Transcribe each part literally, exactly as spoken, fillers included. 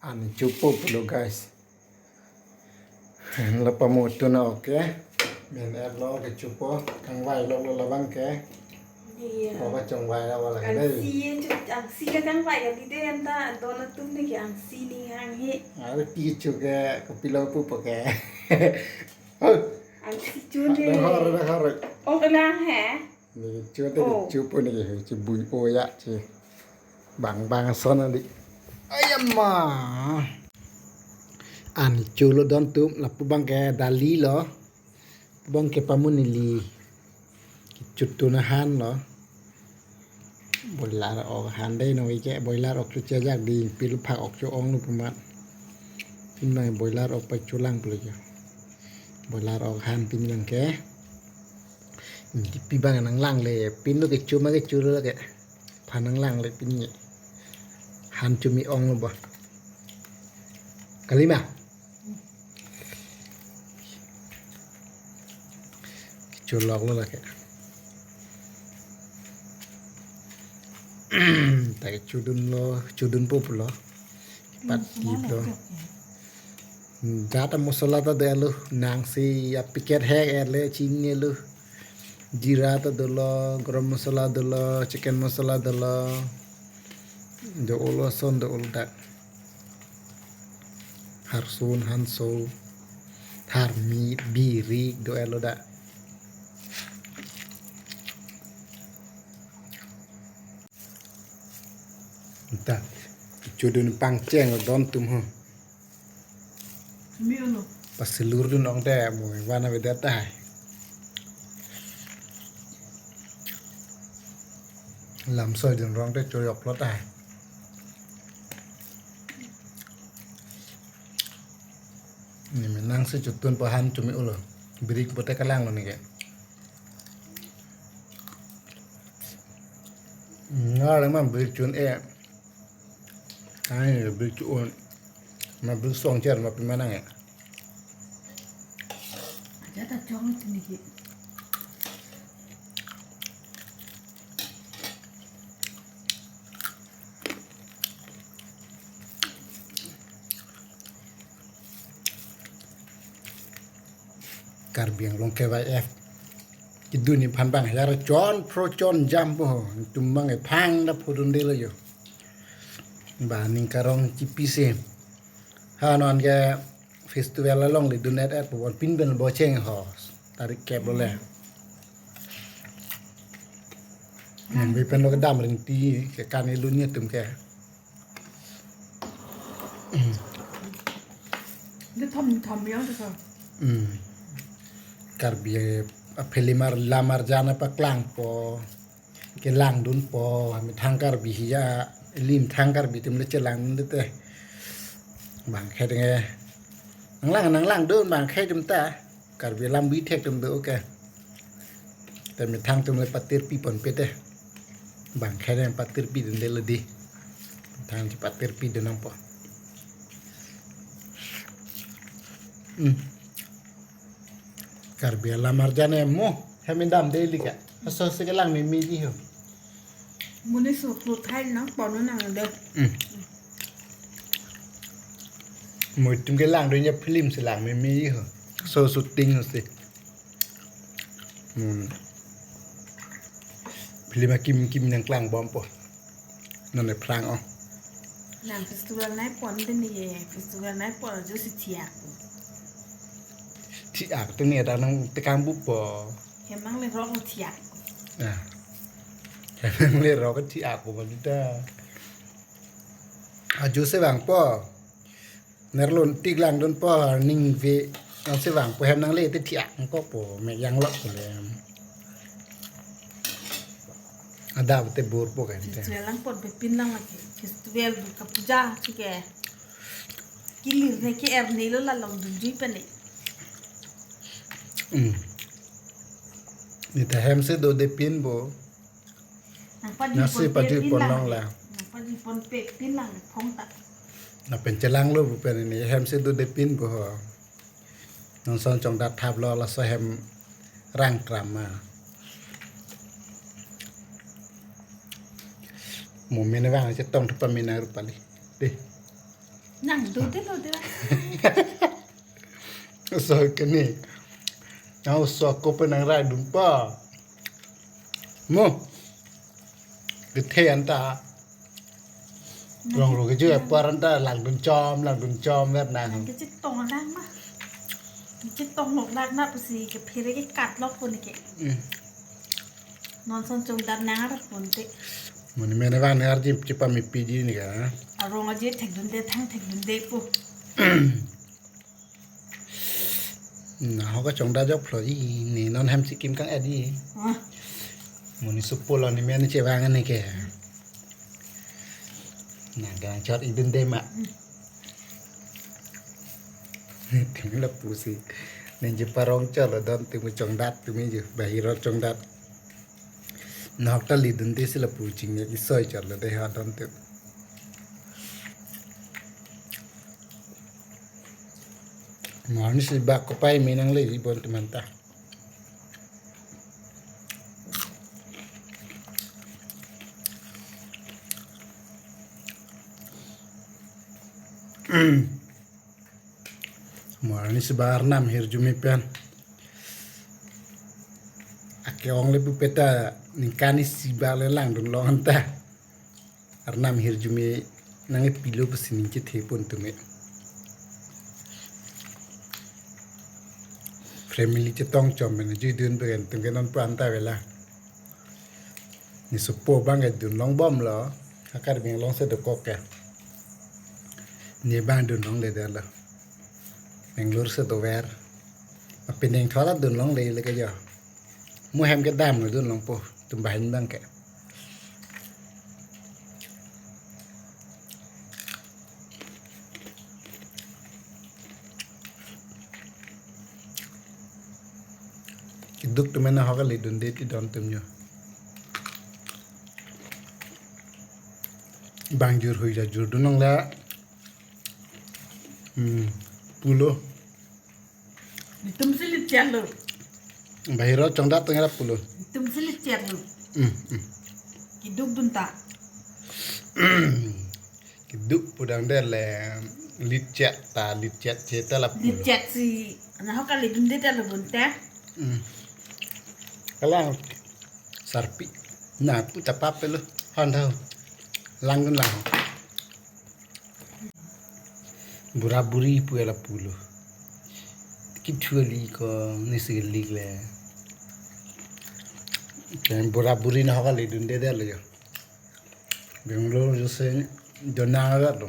An chopo pulo guys. La pamutun ok. Men er lo kechopo, kangvai lo lo labang ke. Iya. Ko kachongvai lo wala ke dei. Angsi, angsi kachongvai kali dei, anta don atum ne ke angsi ning hanghe. Are kecho ke kopilo pupo ke. Oh. Angsi chun dei. Dak hor, dak hor. Oh, kelang he. Ne kecho dei, oh. Kechopo ne ke, chebui o ya che. Bang bang ason adi. Ayama. An cholo don atum, lapu abang ke dali lo. Abang ke pamun neli. Chotun ahan lo. Boiler ok ahan dei noi ke, boiler ok chu chejak dei, pil phak ok chu ong lo pu amat. Pin nang boiler ok pacholang pulo ke. Boiler ok ahan pin abang ke. Di pi abang nanglang le, pin lo kecho ma kecho lo ke. Phan nanglang le pin ni. Han chumi ong lo ba. Kalima. Cholok lo lake. Ta ke chodun lo, chodunpo pulo. Pat tip lo. Jat a masala ta dolo, nangsi a packet hek er le chini lo. Jeera ta dolo, garam masala dolo, chicken masala dolo. Do-o lo ason do-o lo dak. Harsun, hanso, tharmi, birik, do-o lo dak. Ta, chodun pangcheng don atum ho. Mi ono. Pasilur dun ong te mo vana vedet tahai. Lam soi dun rong te choyok lo tahai. Ne me nangsi chotunpo, han chumi ulo. Birik pote kalang lo ne ke. Ngar ma birik chun e. Ai, birik chun. Ma birik song cher ma pima nang e. Aja ta chong tini ki. Karbi Anglong K Y F. Kedun aphan abang hajar chon pro chon jam po. Tum abang e phang da phodun de lo yo. Ba ning karong chipisi. Ha non ke festival along le dun et et po bon pin ben bo cheng ho. Tarik kep lo le. Nang bi pen lo kedam ring ti ke kan ilun ni tum ke. Di thom thom yang tu ka. Hmm. Karbi, eh, a film ar lam arjan paklangpo. Kelangdunpo, methang Karbi hiya, limthang Karbi atum le chelangdun te. Bang khe denge. Nanglang, nanglang dun bang khe atum ta. Karbi alam bi thek atum do ke. Te methang atum le patir pi ponpe te. Bang khe denge patir pi dun de lo di. Thang chepatir pi dun nangpo. Hmm. Karbi alam arjan e mo, hem dam daily ka. Aso si kelang meme di ho. Muni so pro thai nang pono nang de. Hmm. Mo itum kelangdun ya film si lang meme ho. So shooting ho si. Hmm. Film akim kim nangklangbompo. Non e phrang o. Nang festival nai pon de ni ye, festival nai pon ajo si thiak. Thiak te ni ada nang tekang bupo. Hem nanglerok lo thiak. Ah. Hem nanglerok thiak ko ba ta. Ajo si vangpo. Nerlun tik langdunpo, ning ve. Nang si vangpo hem nangle te thiak ko po, me yang lok po le. Ada te bor po kan te. Festival lang pot be pin lang lagi. Festival Durga Puja, thik hai. Kelir ne ke er ne lo la long dun jui pe ne. Hmm. Ne ta hem si do de pin bo. Nang padi nasi pon padi pin pon lang. Nang padi ponpe pin lang phong ta. Lapen chelang lo bu pen ne hem si do de pin bo ho. Non son chongdat thap lo laso hem rang kram ma. Mo mena vang chetong thupa mena rupali. Dei. Nang do de lo de. So kene. Nang so ko pe nang rai dun pa. Mo. Kethe anta. Rong ro keju apar anta langdun chom, langdun chom vet nang. Nang kechetong lang ma. Kechetong lok lang na pusi kephere ke kat lok pun ke. Hmm. Non son chongdat nang arap pun te. Muni mene van arji chepamepi ji ni ka. Arong aje thekdunde thang thekdunde pu. Nahok kachongdat jok phlo ji, ne non hem si kim kang-et ji. Ah. Muni supo lo ne mene chevang ne ke. Nang kachot idunde ma. Hmm. Tumi lapusi. Neng je parong chot lo don tumi chongdat tumi je. Bahir chongdat. Nahok ta lidunde si lapu chingnek isoi chot lo de ha don tu. Morning si bak kopai menang le ibon teman ta. Morning si ba Arnam hirjume pen. Ake-ong le pupe ta ningkan isi bak le langdun long anta. Arnam hirjume nang epilo pusi ning chethe pon tumi. Family chetong chom mena jui dun begen tungke non puan ta vela. Ne supo bang ke dun long bom lo. Akar bing long se dokok ke. Ne bang dun long le de lo. Bangalore se dover. Apineng thola dun long le le ke jo. Mo hem kedam lo dun long po. Tum bahin bang ke. Keduk tum mena hok kali dunde ti don tum nyo. Bang jur hui ja jur dunong la. Hmm, pulo. Itum si licet lo. Bahiro chongdat tengah pulo. Itum si licet lo. Hmm, hmm. Keduk dun ta. Keduk pudang de le licet ta, licet che ta la pulo. Licet si. Nahok kali dunde ta lo bun te. Hmm. Kalang sarpi. Na pu tapa pelo. Han thau. Langdun lang. Bura buri pu ela pulo. Kithuali ko nisi lik le. Pen bura buri nahok kali dunde de lo jo. Bangalore jo se donang arat lo.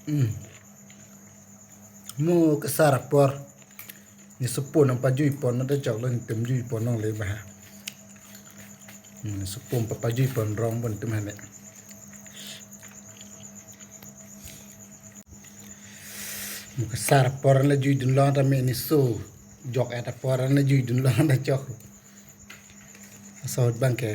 Hmm. Mo kesar apor. Ne supo nangpajui pon na da jok lo ne tum jui pon nong le ba ha. Ne supo papajui pon rong pon tum hane. Mo kesar apor la jui dun long ta me ne so. Jok et apor la jui dun long ta jok. Asot bang ke.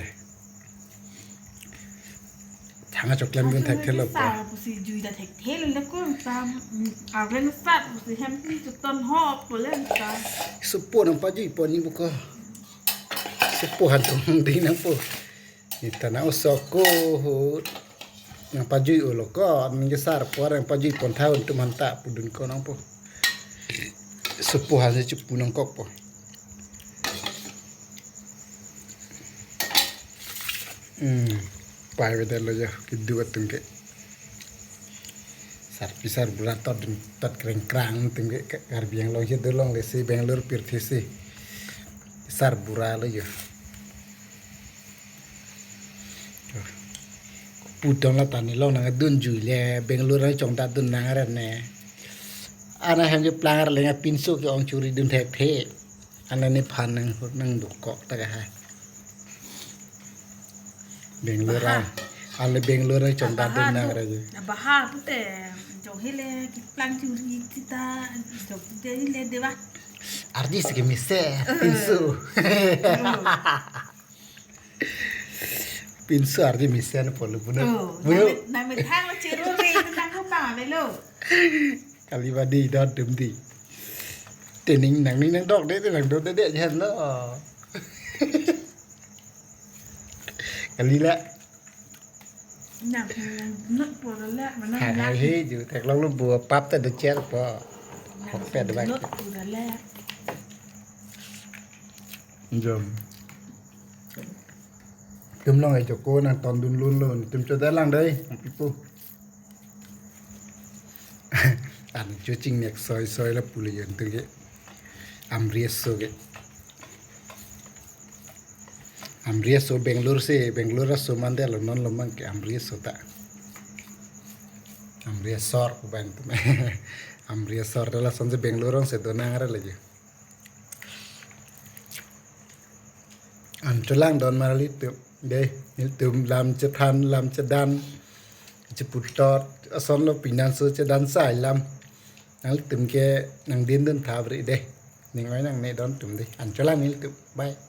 Thang achok klem dun thek thelo po. Sa pusi jui ta thek thelo le ko sa, mm, arven sa pusi hem si chuton ho po le sa. Supo nangpajui pon ni buko. Supo han tum ding nang po. Ni ta na osok ko ho. Nangpajui ulo ko, nang kesar apor nangpajui pon thau tum han ta pudun ko nang po. Supo han si chupu nangkok po. Hmm. Pai beda lo jo, keduk atum ke. Sarpi sarbura tot dun, tot kreng krang atum ke, ke Karbi Anglong si dolong le si Bangalore pirthe si. Sarbura lo jo. Pudong la tani long nang dun jui le Bangalore nang chongdat dun nang aran ne. Ana hem je plang ar lenga pinso ke-ong churi dun thek the. Ana nephan nang nang dokok ta ka ha. Bangalore. Baha. Ale Bangalore chongdat dun nang aran je. Baha pute jong hele keplang churi sita jong hele deva. Ardi si kemesen pinso. Pinso ardi mesen pulo puno. Oh, puno. Nami nami thang lo churu re itu nang ko pa melo. Kali ba di dot dum di. Tening nang ning nang dok de nang dok de de jan lo. Kali la. Nang nut pura le, mana Hai hai nang he ju theklonglo bu pap ta do cher po. nang Hok pet bak. Nut pura le. Jom. Tum long ai joko nang ton dun lun lo, tum cho da lang dai. Pipu. An cho chingnek soi soi la pule yon tung ke. Amri aso ke. Amri aso Bangalore si, Bangalore aso mande lo non lo mang ke Amri aso ta. Amri asor ko bang tum. Amri asor da lason si Bangalore ong si do nang ra lagi. An cho lang don mar ilitum. Dei, ilitum lam chethan, lam chedan, cheputot, ason lo pinan so chedan sai lam. Nanglitum ke nang din dun tha bri dei. Ning oi nangne don tum dei. An cho lang ilitum. Bye.